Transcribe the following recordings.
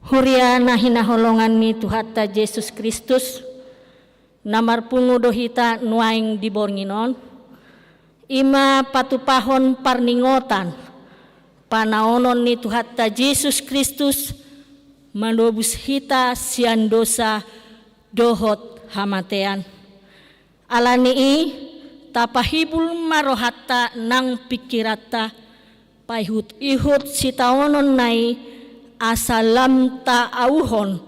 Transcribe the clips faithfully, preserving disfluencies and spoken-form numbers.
Huria na hinaholongan ni Tuhanta Jesus Kristus, na marpungu do hita nuaeng di borngin on, i ma patupahon parningotan panaonon ni Tuhanta Jesus Kristus, manobus hita sian dosa dohot hamatean. Alani i, tapahibul ma rohanta nang pingkiranta, paihut-ihut sitaononna i, asa lam taauhon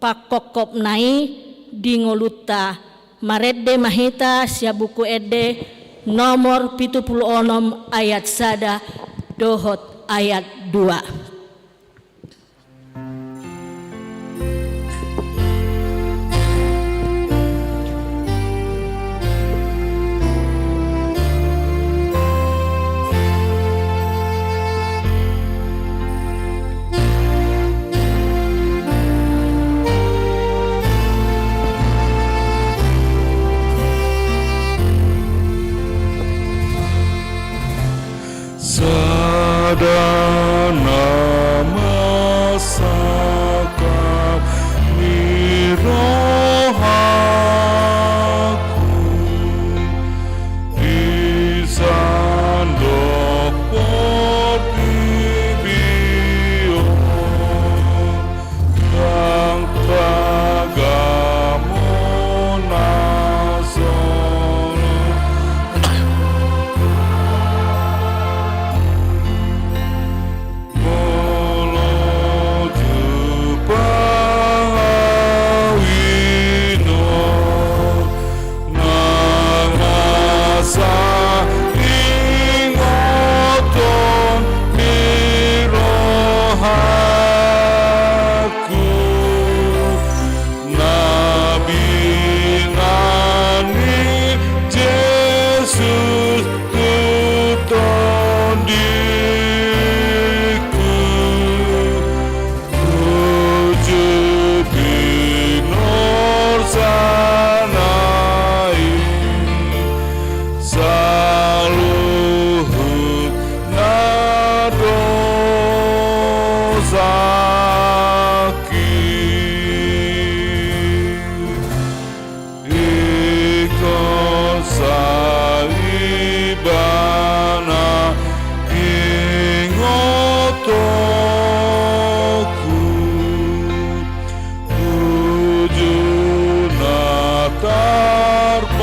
pangkophopna i di ngolunta. Marende ma hita sian Buku Ende nomor pitu pulu onom ayat sada dohot ayat dua. Sada na masangkap ni rohaku di sandok portibi on. Nang tagamon na solo molo tu pangawinon. Nang asa ingoton ni rohaku na binahen ni Jesus tu tondiku. Uju binorsana i saluhutna dosangki. Ingkon sai Ibana ingotonku, uju na tarpajali.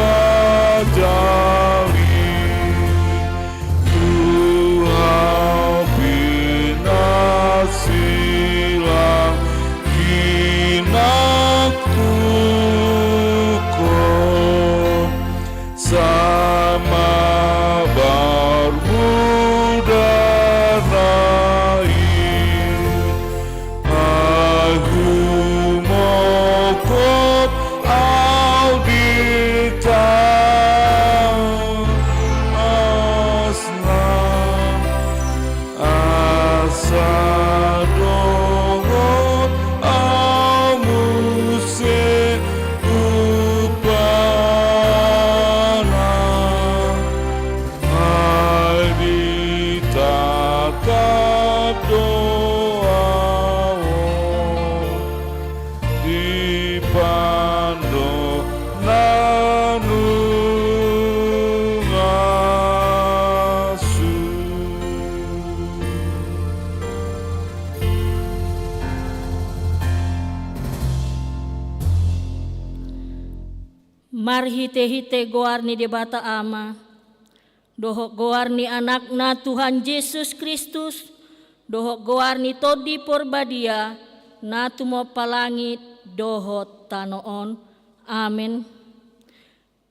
Tu hau pinasilang hinangkukon sama barmuda na i. Ai humongkop au di taasna, asa dohot au muse upana. Ai ditatap do au on di pandok na nunga sun. Marhitehite goar ni Debata Ama, dohot goar ni Anakna Tuhan Jesus Kristus, dohot goar ni Tondi Porbadia, na tumompa langit dohot tano on. Amen.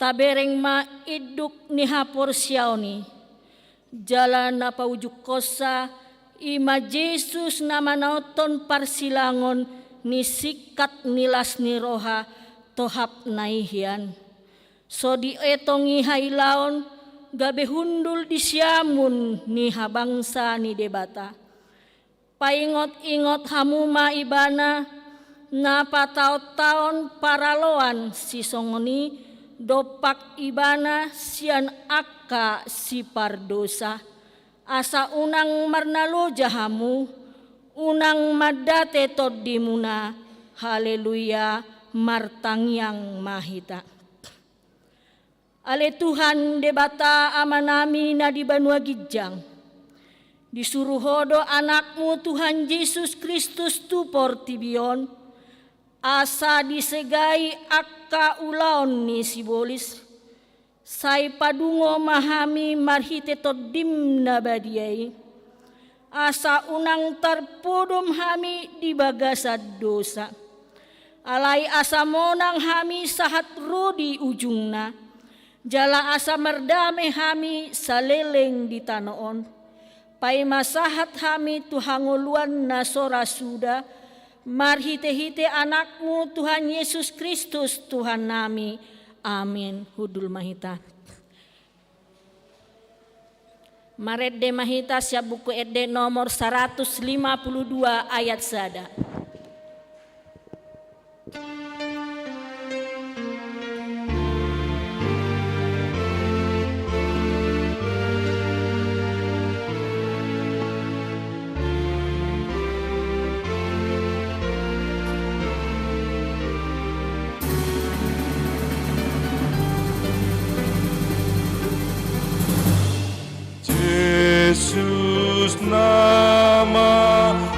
Tabereng ma induk ni haporseaon i, jala na paujungkonsa, i ma Jesus na manaothon parsilangon ni singkat ni las ni roha, tohapna i hian. So dietong i hailaon, gabe hundul di siamun ni habangsa ni Debata. Paingot-ingot hamu ma Ibana, na pataon-taon paraloan sisongon i, dompak Ibana sian angka sipardosa. Asa unang marnaloja hamu, Unang mandate tondimuna. Haleluya. Martangiang ma hita. Ale Tuhan Debata Amanami na di banua ginjang, disuru Ho do Anakmu Tuhan Jesus Kristus tu portibi on, asa disegai angka ulaon ni sibolis. Sai padungo ma hami marhite Tondim na badia i, asa unang tarpodom hami di bagasan dosa, alai asa monang hami sahat ro di ujungna, jala asa mardame hami saleleng di tano on. Paima sahat hami tu hangoluan na so ra suda, marhitehite Anakmu Tuhan Jesus Kristus Tuhannami. Amin. Hundul ma hita. Marende ma hita sian Buku Ende nomor saratus lima pulu dua ayat sada. Jesus na mamolsan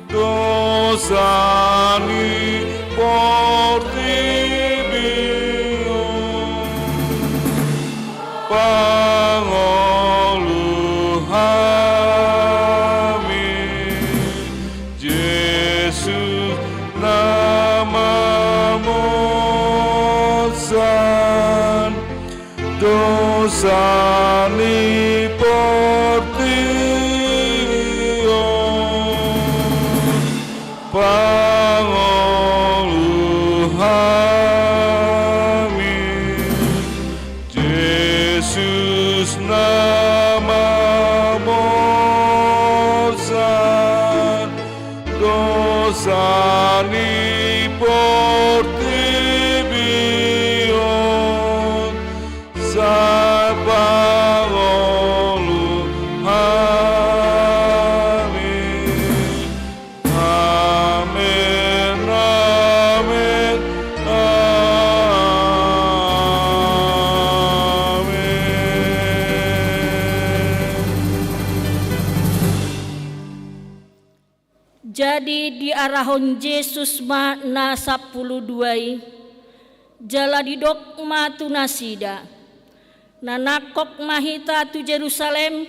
dosa ni portibi on, pangolu hami. Jesus na mamolsan dosa ni portibi on, pangolu hami. Jesus na mamolsan dosa ni portibi on, sai pangolu hami. Amen, amen, amen. Jadi diarahon Jesus ma na sampulu dua i, jala didok ma tu nasida: Na nangkok ma hita tu Jerusalem,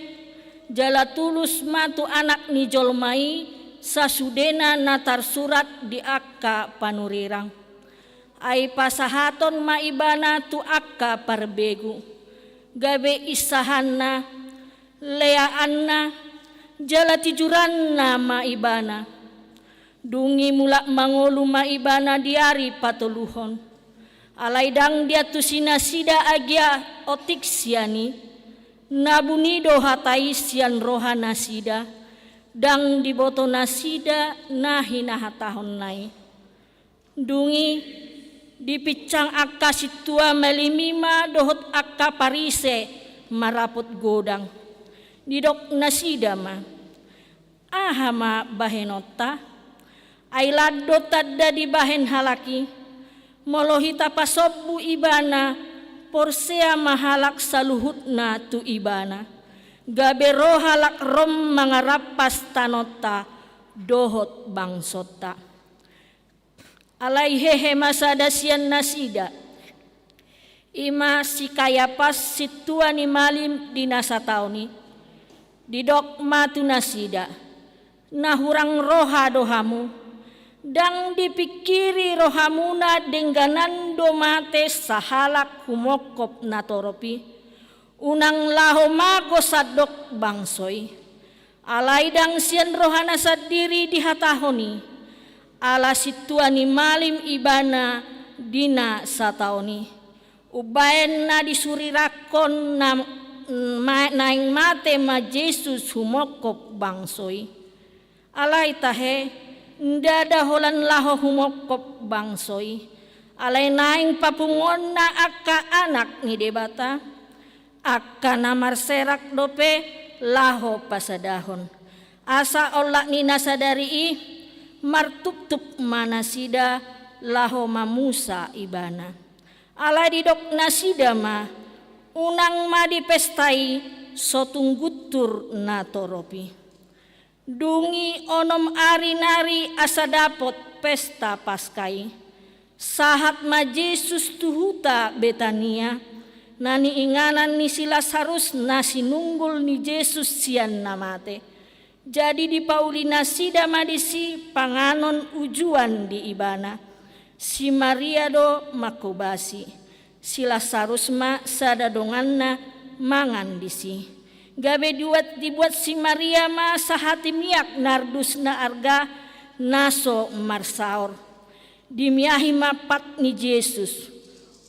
jala tulus ma tu Anak ni jolma i sasudena na tarsurat di angka panurirang. Ai pasahaton ma Ibana tu angka parbegu, gabe insahanna, leaanna, jala tijuranna ma Ibana. Dung i mulak mangolu ma Ibana di ari patoluhon. Alai ndang diantusi nasida agia otik sian i, na buni do hata i sian roha nasida, ndang diboto nasida na hinahatahonna i. Dung i dipinsang angka sintua malim i ma dohot angka Parise marapot godang. Didok nasida ma: Aha ma bahenonta? Ai lan do tanda dibahen halak i. Molo hita pasombu Ibana, porsea ma halak saluhutna tu Ibana, gabe ro halak Rom mangarampas tanonta dohot bangsonta. Alai hehe ma sada sian nasida, i ma si Kayapas, sintua ni malim di na sataon i. Didok ma tu nasida: Na hurang roha do hamu? Ndang dipingkiri rohamuna dengganan do mate sahalak humongkop na torop i? Unang laho mago sandok bangso i. Alai ndang sian rohana sandiri dihatahon i, ala sintua ni malim ibana di na sataon i. Umbahen na disurirangkon na, ma, naeng mate ma Jesus humongkop bangso i. Alai tahe, ndada holan laho humongkop bangso i, alai naeng papunguonna angka anak ni Debata, angka na marserak dope laho pasadahon. Asa olat ni na sadari i martuptup ma nasida laho mamusa ibana. Alai didok nasida ma, unang ma di pesta i so tung guntur natorop i. Dung i onom ari nari asa dapot pesta Paska i, sahat ma Jesus tu huta Betania, na niinganan ni si Lasarus na sinunggul ni Jesus sian na mate. Jadi dipauli nasida ma disi panganon ujuan di ibana. Si Maria do mangkobasi. Si Lasarus ma sada donganna mangan disi. Gabe dibuat, dibuat si Maria ma sahati miak nardus na arga na so marsaor. Dimiahi ma pat ni Jesus,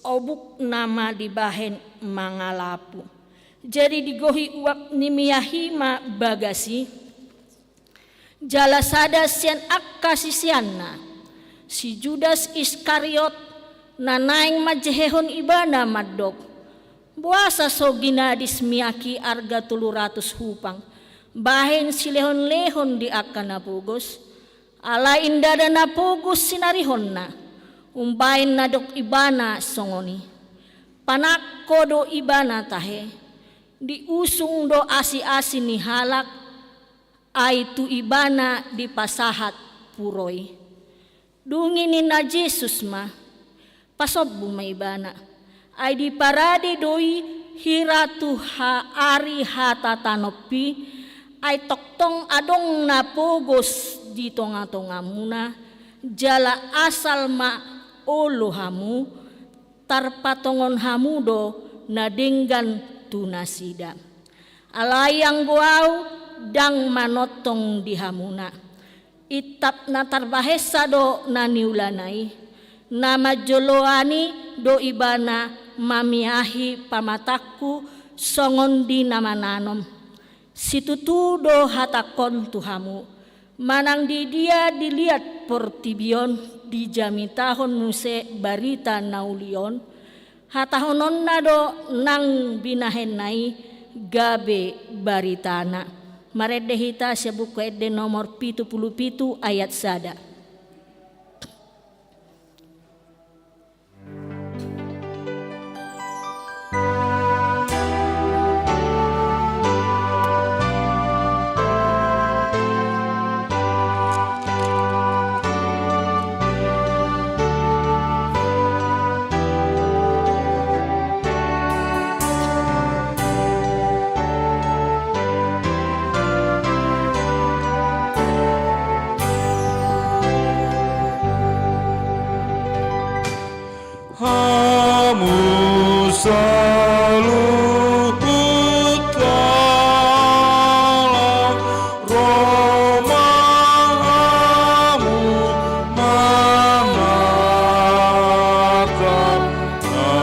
obukna ma dibahen mangalapu. Jadi digohi uap ni miah i ma bagas i. Jala sada sian angka siseanna, si Judas Iskariot, na naeng manjehehon ibana mandok, boasa so ginadis miak i arga tolu ratus hupang, bahen silehonlehon di angka na pogos? Alai ndada na pogos sinarihonna, umbahen na dok ibana songon i. Panangko do ibana tahe, diusung do asiasi ni halak, ai tu ibana dipasahat puro i. Dung i ninna Jesus ma, pasombu ma ibana. Ai diparade do i hira tu ha-, ari hatatanop i, ai tongtong adong na pogos di tongatongamuna, jala asal ma olo hamu, tarpatongon hamu do na denggan tu nasida. Alai anggo ahu ndang manongtong di hamuna. Intap na tarbahensa do na niulana i. Na manjoloani do ibana mamiahi pamatangku songon di na mananom. Situtu do hatangkon tu hamu, manang didia diliat portibi on dijamitahon muse barita na uli on, hatahononna do nang binahenna i gabe baritana. Marende hita sian Buku Ende nomor pitu pulu pitu ayat sada. Hamu saluhut halak Roma, hamu manatap na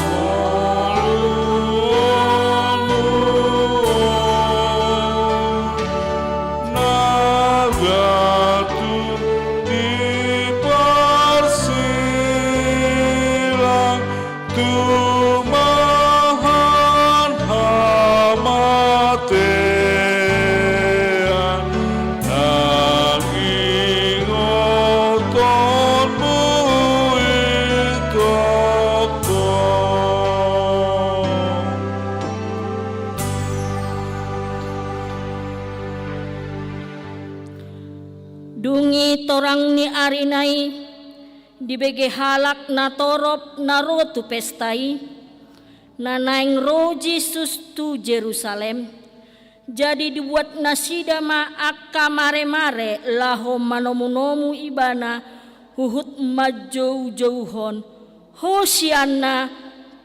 marlungun, na batu diparsilang tumahan hamatean, nang ingotonmu i tongtong. Dung i torang ni arina i, dibege halak natorop na ro tu pesta i, na naeng ro Jesus tu Jerusalem. Jadi dibuat nasida ma angka maremare laho manomunomu ibana, huhut manjoujouhon, Hosianna,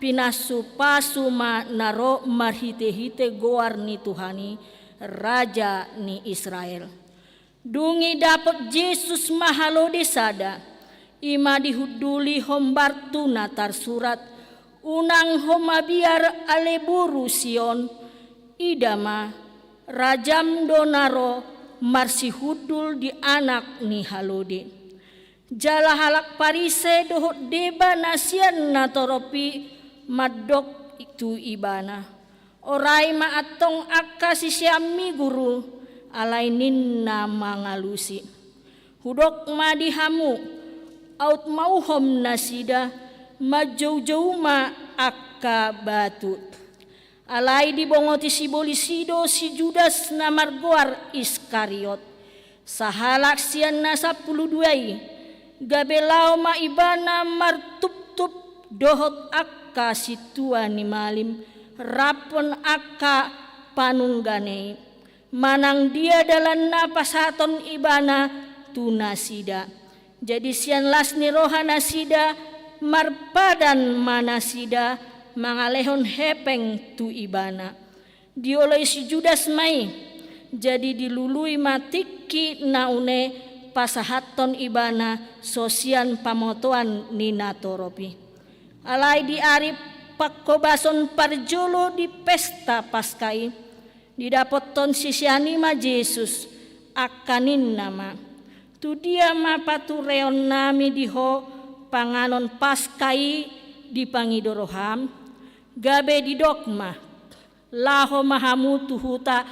pinasupasu ma na ro marhitehite goar ni Tuhan i, Raja ni Israel. Dung i dapot Jesus ma halode sada, i ma dihunduli hombar tu na tarsurat, unang ho mabiar ale boru Sion, ida ma, rajam do na ro marsihundul di anak ni halode. Jala halak Parise dohot deba na sian natorop i mandok tu ibana, Orai ma antong angka siseanmi, Guru, alai ninna mangalusi. Hudok ma di hamu, aut mauhom nasida, manjoujou ma angka batu. Alai dibongoti sibolis i do si Judas na margoar Iskariot, sahalak sian na sampulu dua i, gabe laho ma ibana martuptup dohot angka sintua ni malim raphon angka panunggane i, manang dia dalanna pasahaton ibana tu nasida. Jadi sian las ni roha nasida marpadan ma nasida mangalehon hepeng tu ibana. Dioloi si Judas ma i, jadi dilului ma tingki na une pasahathon ibana so sian pamotoan ni natorop i. Alai di ari pangkobason parjolo di pesta Paska i, didapothon sisean i ma Jesus, angka ninna ma: Tu dia ma patureonnami di ho panganon Paska i dipangido roham? Gabe didok ma: Laho ma hamu tu huta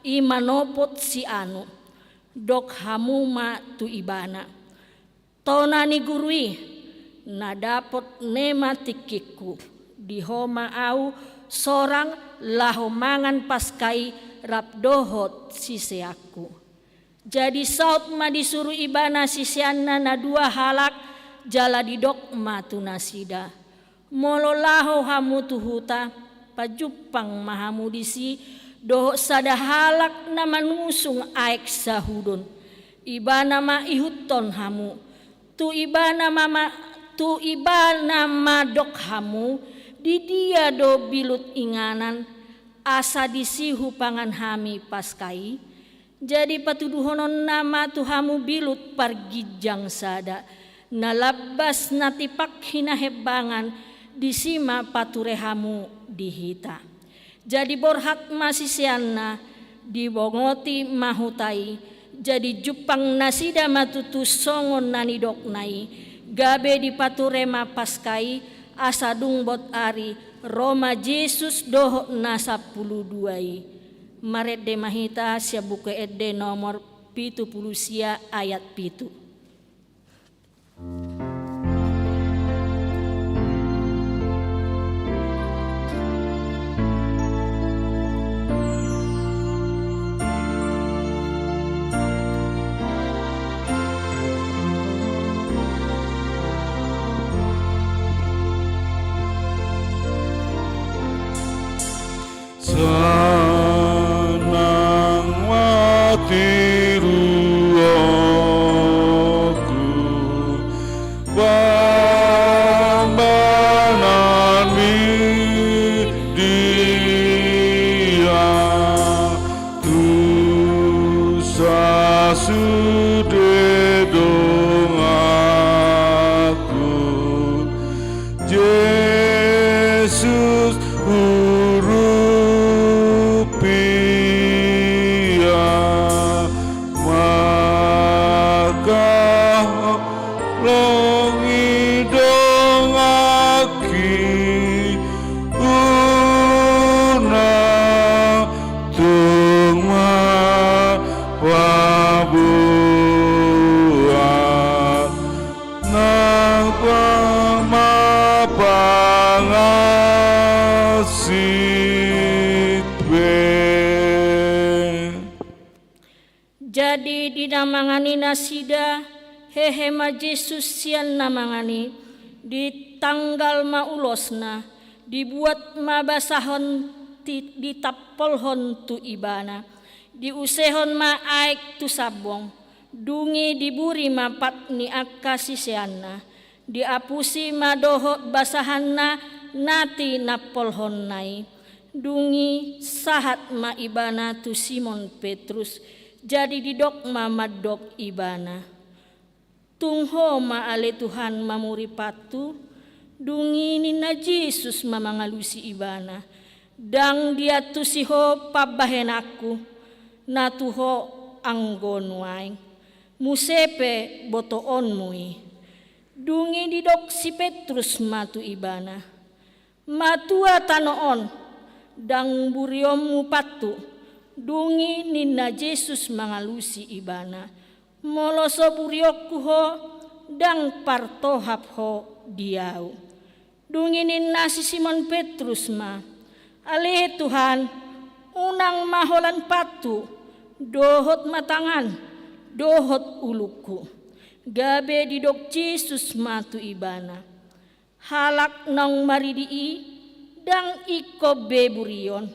i manopot si anu, dok hamu ma tu ibana: Tona ni Guru i, na dapot ne ma tingkingku, di ho ma ahu sorang laho mangan Paska i rap dohot siseanku. Jadi saut ma disuru ibana siseanna na dua halak, jala didok ma tu nasida: Molo laho hamu tu huta, pajumpang ma hamu disi dohot sada halak na manusung aek sahudon. Ibana ma ihuthon hamu. Tu ibana ma, ma, tu ibana ma dok hamu: Di dia do bilut inganan, asa disi hupangan hami Paska i? Jadi patuduhononna ma tu hamu bilut parginjang sada, na lambas na tipak hinahembangan, disi ma pature hamu di hita. Jadi borhat ma siseanna, dibongoti ma huta i, jadi jumpang nasida ma tutu songon na nidokna i, gabe dipature ma Paska i, asa dung bot ari, ro ma Jesus dohot na sampulu dua i. Marende ma hita sian Buku Ende nomor pitu pulu sia ayat pitu. Sanang ma tiruonku, pambahenanmi dia, tu sasude donganku. Jesus hurupi ia, mangkaholongi donganki, unang tung mapabuat, nang pang mapangasit be. Jadi di na mangan i nasida, hehe ma Jesus sian na mangan i, ditanggal ma ulosna, dibuat ma basahon, ti-, ditampolhon tu ibana, diusehon ma aek tu sambong. Dung i diburi ma pat ni angka siseanna, diapusi ma dohot basahanna na tinampolhonna i. Dung i sahat ma ibana tu Simon Petrus, jadi didok ma mandok ibana: Tung ho ma ale Tuhan mamuripantu? Dung i ninna Jesus ma mangalusi ibana: Ndang diantusi ho pambahenanku, na tu ho anggo nuaeng, muse pe botoonmu i. Dung i didok si Petrus ma tu ibana: Matua tano on, ndang burionmu pathu. Dung i ninna Jesus mangalusi ibana, molo so burionku ho, ndang partohap ho di ahu. Dung i ninna si Simon Petrus ma, ale Tuhan, unang ma holan pathu, dohot ma tangan, dohot ulungku. Gabe didok Jesus ma tu ibana, halak naung maridi i, ndang ingkon be burion,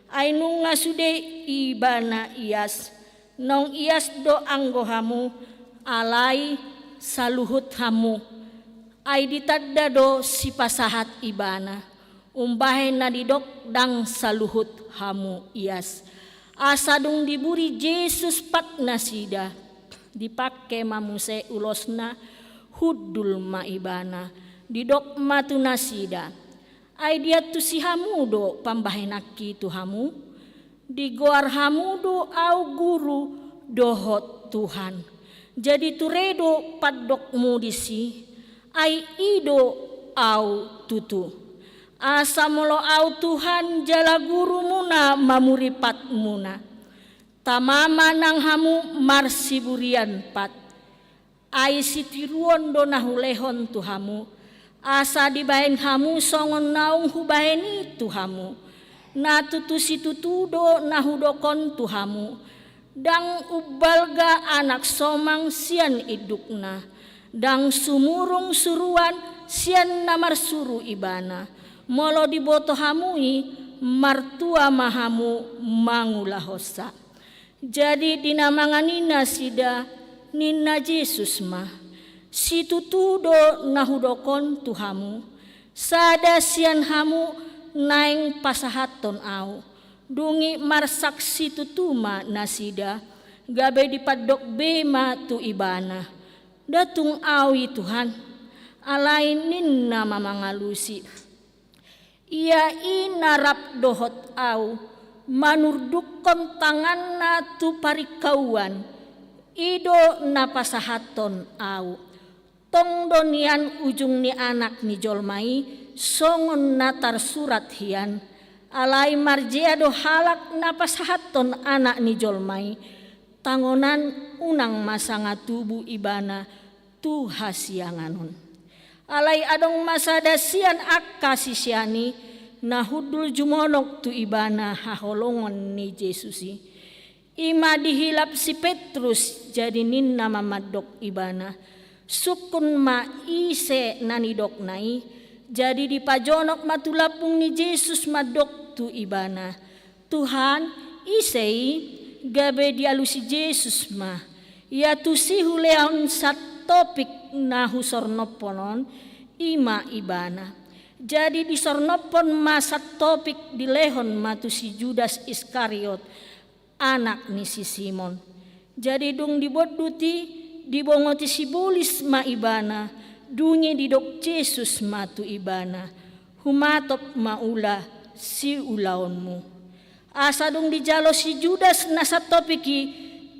ai nunga sude ibana ias, naung ias do anggo hamu, alai saluhut hamu, ai ditanda do sipasahat ibana, umbahen na didok ndang saluhut hamu ias. Asa dung diburi Jesus pat nasida, dipangke ma muse ulosna, hundul ma ibana, didok ma tu nasida, ai diantusi hamu do pambahenanki tu hamu? Digoar hamu do ahu guru dohot Tuhan. Jadi ture do pandokmu disi, ai i do ahu tutu. Asa molo ahu Tuhan jala gurumuna mamuripatmuna, tama ma nang hamu marsiburian pat. Ai sitiruon do na hulehon tu hamu, asa dibahen hamu songon naung hubahen i tu hamu. Na tutu situtu do na hudok on tu hamu, ndang umbalga anak somang sian indukna, ndang sumurung suruan sian na marsuru ibana. Molo diboto hamu i, martua ma hamu mangulahonsa. Jadi di na mangan i nasida, ninna Jesus ma, situtu do na hudok on tu hamu, sada sian hamu naeng pasahathon ahu. Dung i marsaksi tutu ma nasida, gabe dipandok be ma tu ibana, nda tung ahu i Tuhan. Alai ninna ma mangalusi, ia i na rap dohot ahu, manurdukkon tanganna tu paringkauan, i do na pasahathon ahu. Tong do nian ujung ni Anak ni jolma i, songon na tarsurat hian, alai marjea do halak na pasahathon Anak ni jolma i, tangonan unang ma sanga tubu ibana tu hasiangan on. Alai adong ma sada sian angka sisean i, na hundul jumonok tu ibana haholongon ni Jesus i. I ma dihilap si Petrus, jadi ninna ma mandok ibana, sungkun ma ise na nidokna i. Jadi dipajonok ma tu lambung ni Jesus mandok tu ibana, Tuhan, ise i? Gabe dialusi Jesus ma, ia tusi hulehon santopik na husornophon on, i ma ibana. Jadi disornophon ma santopik, dilehon ma tu si Judas Iskariot, anak ni si Simon. Jadi dung dibondut i, dibongoti sibolis ma ibana, dung i didok Jesus ma tu ibana, humatop ma ula siulaonmu. Asa dung dijalo si Judas na santopik i,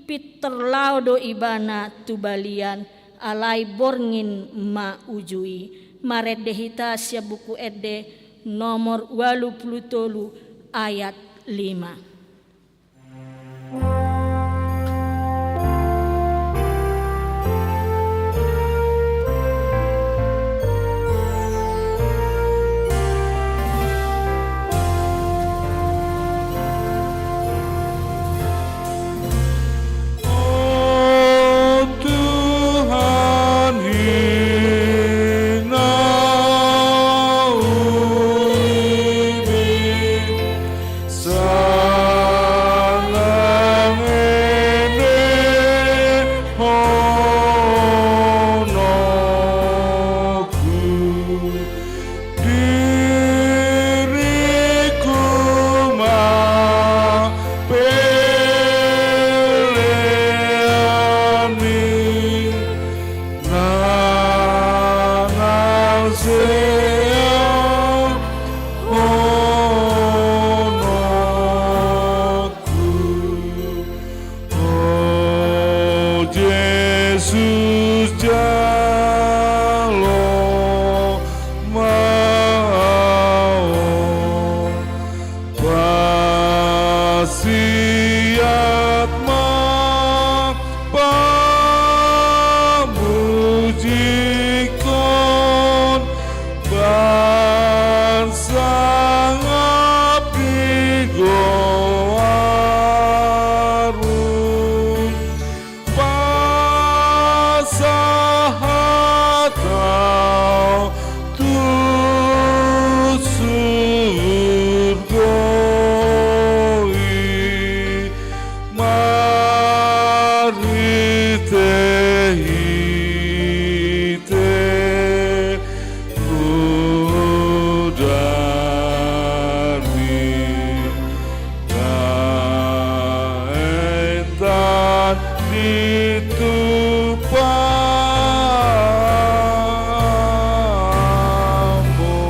pintor laho do ibana tu balian, alai borngin ma uju i. Marende hita sian Buku Ende nomor ualu pulu tolu ayat lima. Siat ma pamujingkon bahen sangap di goarmu. Pasahat ahu tu surgo i marhitehite mudarmi. Naeng ditupa hamu.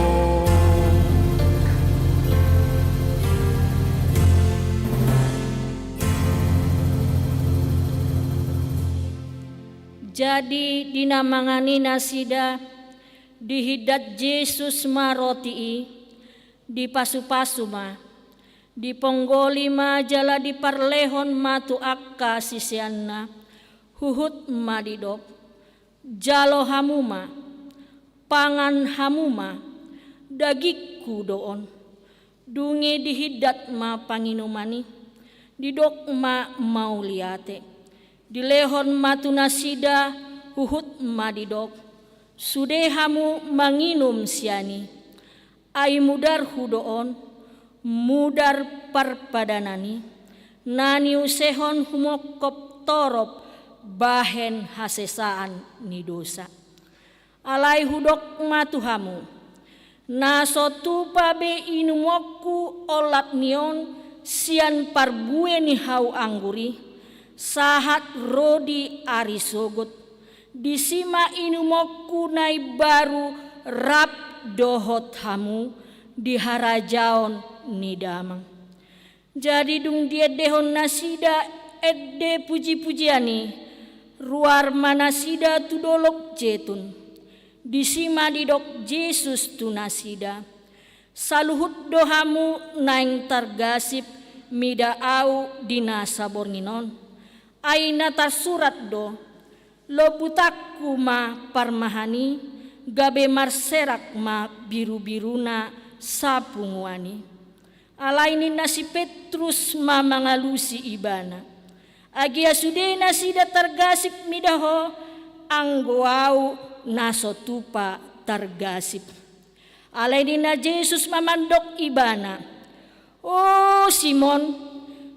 Jadi di na mangan i nasida, dihindat Jesus ma roti i, dipasupasu ma, diponggoli ma jala diparlehon ma tu angka siseanna, huhut ma didok: Jalo hamu ma, pangan hamu ma, dagingku do on. Dung i dihindat ma panginuman i, didok ma mauliate, dilehon ma tu nasida, huhut ma didok: Sude hamu manginum sian i. Ai mudarhu do on, mudar parpadanan i, na niusehon humongkop torop bahen hasesaan ni dosa. Alai hudok ma tu hamu: Na so tupa be inumonku olat ni on sian parbue ni hau anggur i, sahat ro di ari sogot. Disi ma inumonku na imbaru rap dohot hamu di harajaon ni Damang. Jadi dung diendehon nasida ende pujipujian i, ruar ma nasida tu Dolok Jetun. Disi ma didok Jesus tu nasida: Saluhut do hamu naeng targasip mida ahu di na saborngin on. Ai na tarsurat do: Lombutanku ma parmahan i, gabe marserak ma birubiruna sapunguan i. Alai ninna si Petrus ma mangalusi ibana: Agia sude nasida targasip mida ho, anggo ahu na so tupa targasip. Alai ninna Jesus ma mandok ibana: O Simon,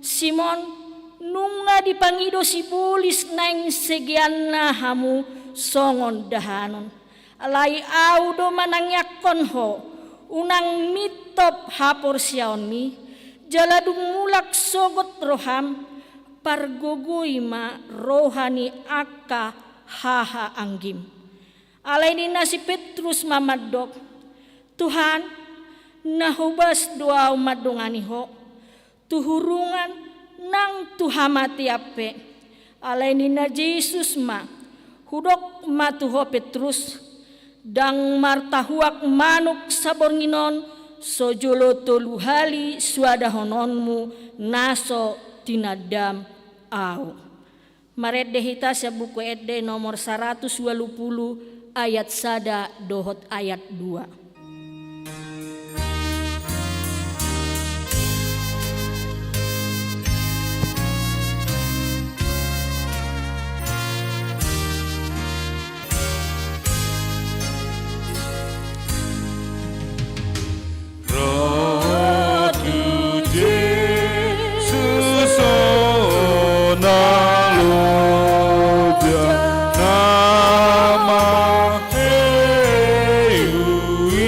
Simon, nunga dipangido sibolis naeng segeanna hamu songon dahanon. Alai ahu do manangiangkon ho, unang mintop haporseaonmi, jala dung mulak sogot roham, pargogoi ma roha ni angka hahaanggim. Alai ninna si Petrus ma mandok: Tuhan, na hobas do ahu mandongani ho, tu hurungan nang tu hamatean pe. Alai ninna Jesus ma: Hudok ma tu ho Petrus, ndang martahuak manuk saborngin on so jolo tolu hali suadahononmu na so tinandam ahu. Marende hita sian Buku Ende nomor saratus ualu pulu, ayat sada dohot ayat dua. Ro tu Jesus on na loja na maheu i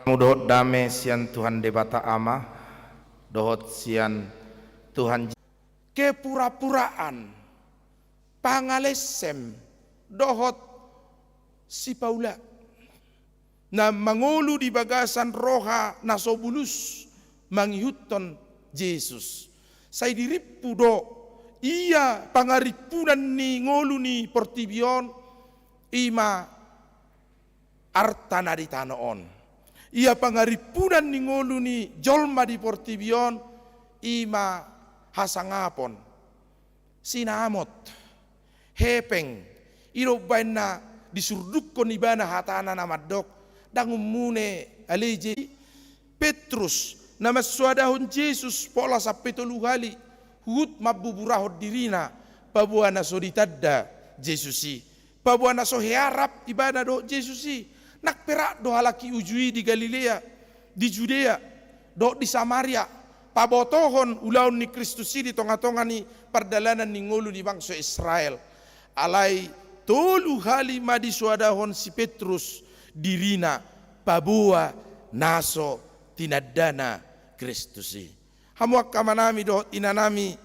Hamu dohot dame sian Tuhan Debata Ama, dohot sian Tuhan Je-, kepura-puraan, pangalesem, dohot sipaula na mangolu di bagasan roha na so bulus mangihuthon Jesus. Sai dirimpu do ia pangarimpunan ni ngolu ni portibi on, i ma arta na di tano on. Ia pangarimpunan ni ngolu ni jolma di portibi on, i ma hasangapon, sinamot, hepeng. I do umbahen na disurdukkon ibana hatana na mandok, ndang ummune ale Jesus. Petrus, na mansoadahon Jesus pola sampe tolu hali, huhut mambuburahon dirina, paboa na so ditanda Jesus i, paboa na so hea rap ibana dohot Jesus i. Nang perak do halak i uju i di Galilea, di Judea, dohot di Samaria, pabotohon ulaon ni Kristus i di tonga-tonga ni pardalanan ni ngolu ni bangso Israel. Alai tolu hali ma disoadahon si Petrus dirina, paboa na so tinandana Kristus i. Hamu angka amanami dohot inanami,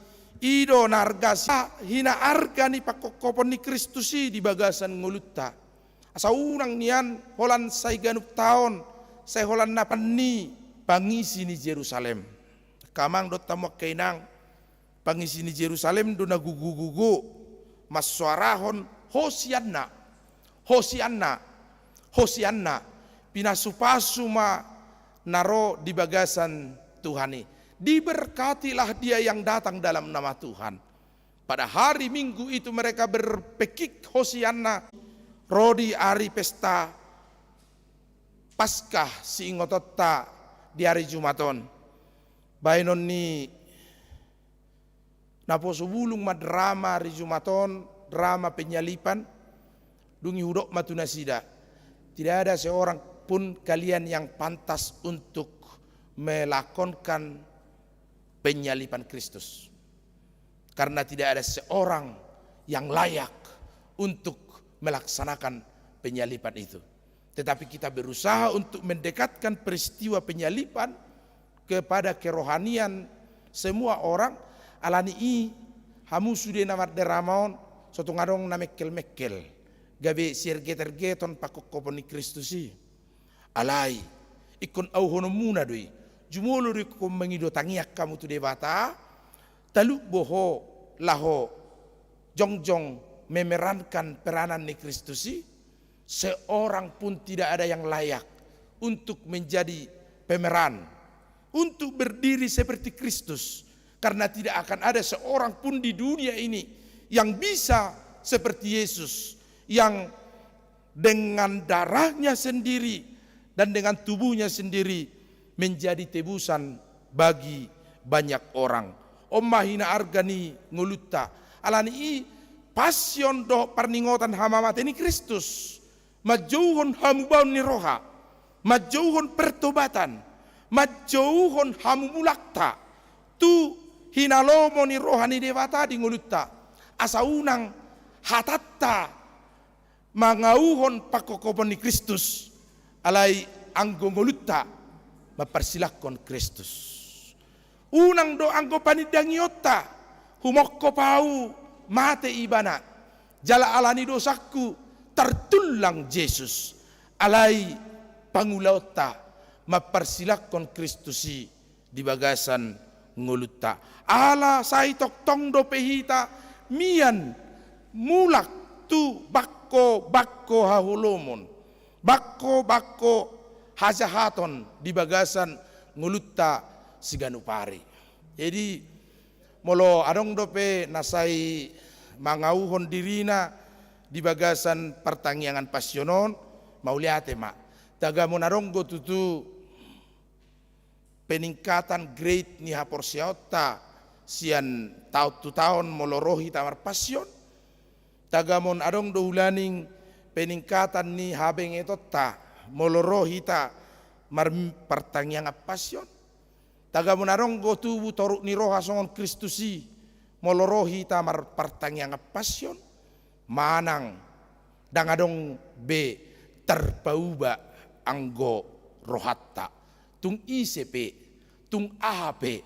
i do na arga si, hinaarga ni pangkophopon ni Kristus i di bagasan ngolunta. Asa unang nian holan sai ganup taon, sai holan na panni pangisi ni Jerusalem. Angka amang dohot hamu angka inang, pangisi ni Jerusalem do na gogo-gogo mansoarahon Hosianna, Hosianna, Hosianna. Pinasu-pasu ma na ro di bagasan Tuhan i. Diberkatilah dia yang datang dalam nama Tuhan. Pada hari Minggu itu mereka berpekik Hosianna, ro di ari pesta Paskah siingotonta di ari Jumat on. Baenon ni naposo bulung ma drama ari Jumat on, drama penyaliban. Dung i hudok ma tu nasida, tidak ada seorang pun kalian yang pantas untuk melakonkan penyaliban Kristus. Karena tidak ada seorang yang layak untuk melaksanakan penyaliban itu. Tetapi kita berusaha untuk mendekatkan peristiwa penyaliban kepada kerohanian semua orang. Alani i, hamu sude na mardrama on, so tung adong na mengkel-mengkel gabe sierget-ergeton pangkophopon ni Kristus i. Alai ingkon auhononmuna do i. Jumolo do ingkon mangido tangiang hamu tu Debata, talup do ho laho jongjong memerankan peranan ni Kristus i. Seorang pun tidak ada yang layak untuk menjadi pemeran, untuk berdiri seperti Kristus, karena tidak akan ada seorang pun di dunia ini yang bisa seperti Yesus, yang dengan darahnya sendiri dan dengan tubuhnya sendiri menjadi tebusan bagi banyak orang. On ma hinaarga ni ngolunta. Alani i, Pasion dohot parningotan hamamate ni Kristus manjouhon hamubaon ni roha, manjouhon pertobatan, manjouhon hamumulakta tu hinalomo ni roha ni Debata di ngolunta. Asa unang hatanta mangauhon pangkophopon ni Kristus, alai anggo ngolunta mamparsilanghon Kristus. Unang do anggo panindangionta, humongkop ahu mate ibana, jala alani dosangku tartullang Jesus, alai pangulaonta mamparsilanghon Kristus i di bagasan ngolunta. Ala sai tongtong dope hita mian mulak tu bangko-bangko haholomon, bangko-bangko hajahaton di bagasan ngolunta siganup ari. Jadi, molo adong dope na sai mangauhon dirina di bagasan partangiangan Pasion on, mauliate ma. Tagamon adong do tutu peningkatan grade ni haporseaonta sian taon tu taon molo ro hita marpasion. Tagamon adong do ulaning peningkatan ni habengetonta molo ro hita marpartangiangan Pasion. Tagamon adong do tubu toruk ni roha songon Kristus i molo ro hita marpartangiangan Pasion. Manang ndang adong be tarpauba anggo rohanta. Tung ise pe, tung aha pe,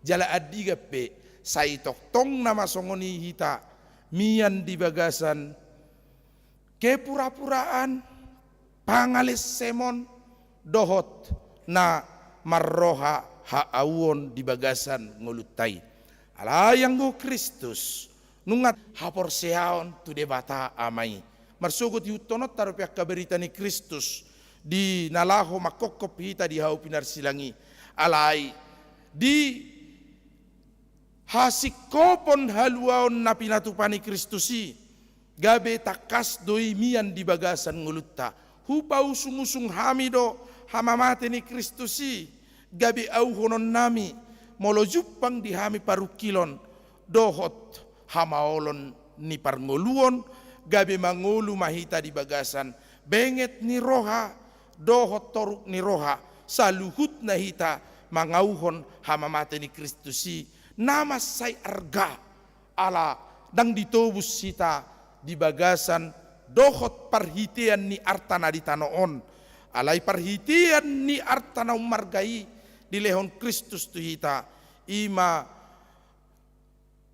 jala andigan pe, sai tongtong nama songon i hita mian di bagasan kepura-puraan, pangalessemon, dohot na marroha haauon di bagasan ngolunta i. Alai anggo Kristus, nunga haporseaon tu Debata Ama i. Marsogot ihuthononta dope angka barita ni Kristus di na laho mangkophop hita di hau pinarsilang i. Alai di hasingkopon haluaon na pinatupa ni Kristus i, gabe tangkas do i mian di bagasan ngolunta. Hupausung-usung hami do hamamate ni Kristus i, gabe auhononnami, molo jumpang di hami parungkilon dohot hamaolon ni parngoluon, gabe mangolu ma hita di bagasan benget ni roha dohot toruk ni roha, saluhutna hita mangauhon hamamate ni Kristus i, na mansai arga, ala ndang ditobus hita di bagasan dohot parhitean ni arta na di tano on. Alai parhitean ni arta na ummarga i dilehon Kristus tu hita, i ma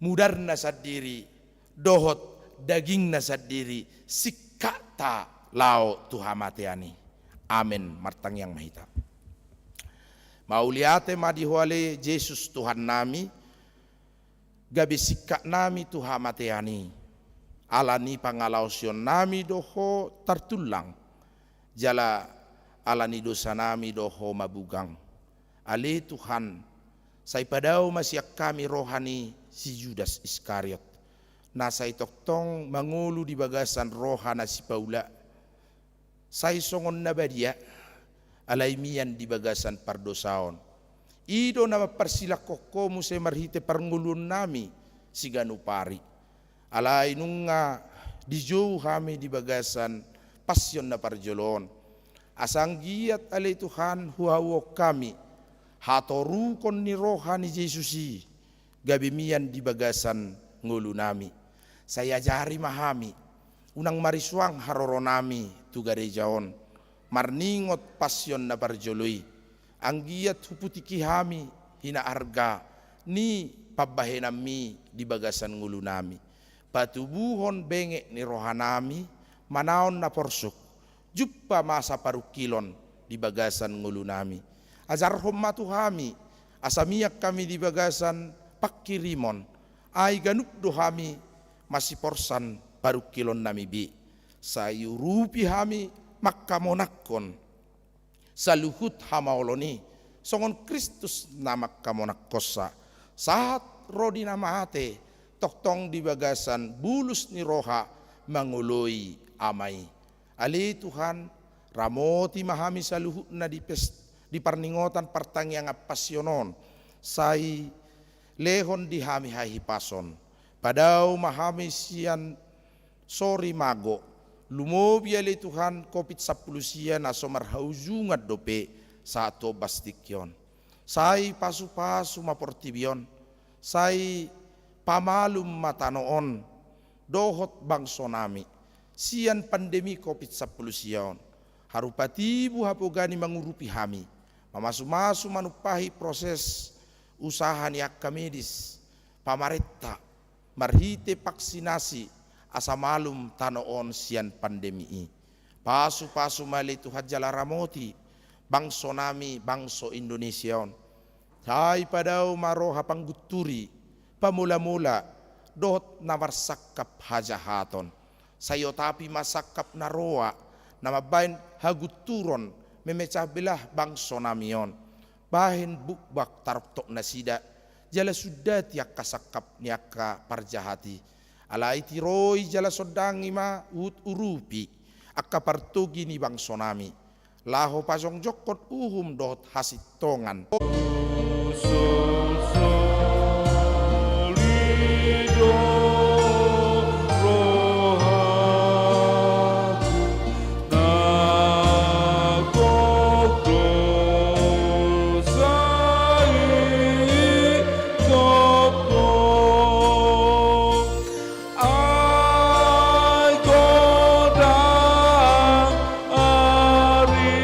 mudarna sandiri dohot dagingna sandiri, singkatta laho tu hamatean i. Amen. Martangiang ma hita. Mauliate ma di Ho ale Jesus Tuhannami, gabe singkatnami tu hamatean i, ala ni pangalaosionnami do Ho tartullang, jala ala ni dosanami do Ho mabugang. Ale Tuhan, sai padao ma sian hami roha ni si Judas Iskariot, na sai tongtong mangolu di bagasan roha na sipaula. Sai songon na badia, alai mian di bagasan pardosaon. I do na mamparsilangkon Ho muse marhite parngoluonnami siganup ari. Alai nunga dijou hami di bagasan passion na parjolo on. Asa anggiat ale Tuhan huhauhon hami hatorukon ni roha ni Jesus i, gabe mian di bagasan ngolunami. Sai ajari ma hami, unang marisuang haroronami tu gareja on, marningot passion na parjolo i, anggiat huputiki hami hinaarga ni pambahenanmi di bagasan ngolunami. Patubuhon benget ni rohanami, manaon na porsuk, jumpa masa parungkilon di bagasan ngolunami. Ajarhon ma tu hami, asa mian hami di bagasan pangkirimon, ai ganup do hami masiporsan parungkilonnami be. Sai urupi hami mangkamonangkon saluhut hamaolon i, songon Kristus na mangkamonangkonsa, sahat ro di na mate, tongtong di bagasan bulus ni roha mangoloi Ama i. Ale Tuhan, ramoti ma hami saluhutna di pes-, di parningotan partangiangan passion on, sai lehon di hami hahipason. Padao ma hami sian sori mago, lumobi ale Tuhan covid sampulu sia na so marhaujungan dope sahat tu ombas tingki on. Sai pasupasu ma portibi on, sai pamalum ma tano on, dohot bangsonami, sian pandemi covid sampulu sia on. Haru patibu hapoga ni mangurupi hami, mamasumasu manumpahi proses usaha ni angka medis, pamarenta, marhite vaksinasi, asa malum tano on sian pandemi i. Pasupasu ma ale Tuhan jala ramoti bangsonami, bangso Indonesia on. Sai padao ma roha panggunturi, pamolamola, dohot na marsangkap hajahaton. Sai otapi ma sangkap na roa, na mambahen hagunturon, memecah belah bangsonami on. Bahen bukbak taroktok nasida, jala sundati angka sangkap ni angka parjahat i. Alai tiroi jala sondangi ma huhut urupi angka partogi ni bangsonami, laho pajongjongkon uhum dohot hasintongan. Ai godang ari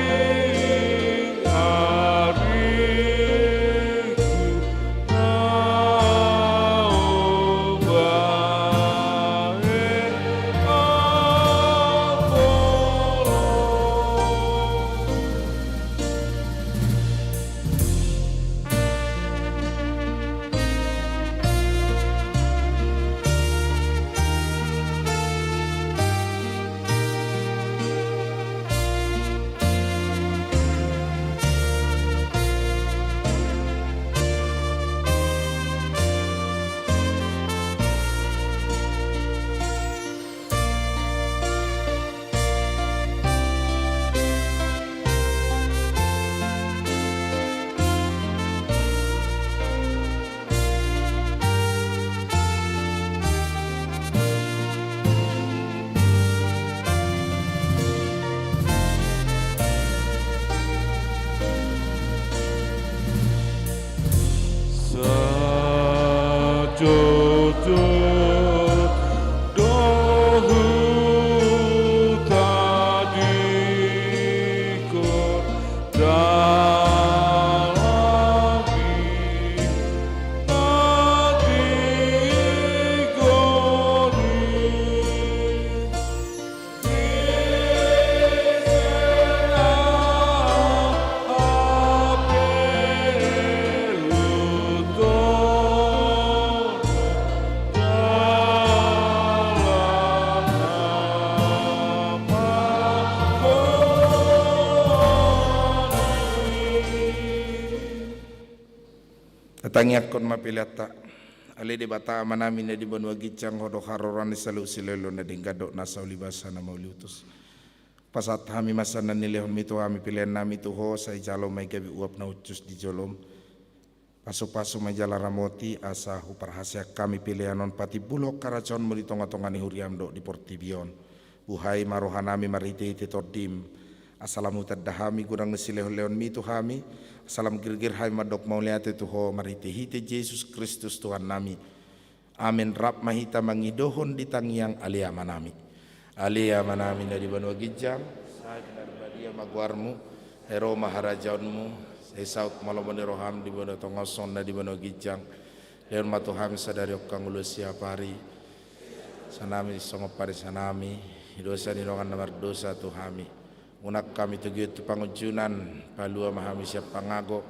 Tangiangkon ma peleanta. Ale Debata Amanami na di banua ginjang, Ho do haroroan ni saluhut silehon na denggan dohot nasa ulibasa na mauliutus. Pasahat hami ma sian na nilehonMi tu hami peleannami tu Ho, sai jalo ma i gabe uap na hushus di joloM. Pasupasu ma i jala ramoti, asa huparhaseang hami pelean on patimbulhon harajaonMu di tongatonga ni huriaM dohot di portibi on. Buhai ma rohanami marhitehite TondiM, asa lam hutanda hami godang ni silehonlehonMi tu hami, asa lam girgir hami mandok mauliate tu Ho marhitehite Jesus Kristus Tuhannami. Amen. Rap ma hita mangidohon di tangiang Ale Amanami. Ale Amanami na di banua ginjang, sai pinarbadia ma goarMu, sai ro ma harajaonMu, sai saut ma lomo ni rohaM di banua tonga on songon na di banua ginjang. Lehon ma tu hami sadari on hangoluan siapari. Sanami songon parisanami di dosa ni dongan na mardosa tu hami. Unang hami togihon tu pangunjunan, palua ma hami sian pangago,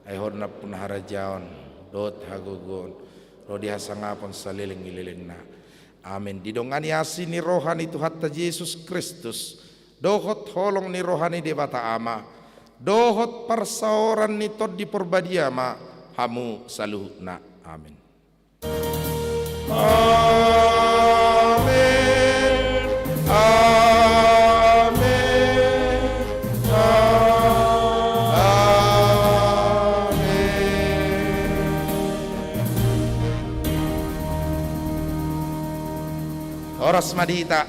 ai Ho do nampuna harajaon dohot hagogoon, ro di hasangapon saleleng ni lelengna. Amen. Didongani asi ni roha ni Tuhanta Jesus Kristus, dohot holong ni roha ni Debata Ama, dohot parsaoran ni Tondi Parbadia ma hamu saluhutna. Amen. Amen. Amen. Amen. Horas ma di hita.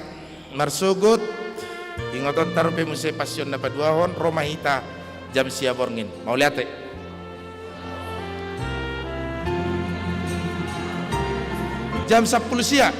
Marsogot, ingotonta dope muse Passion na paduahon, ro ma hita jam sia borngin. Mauliate. Jam sampulu sia.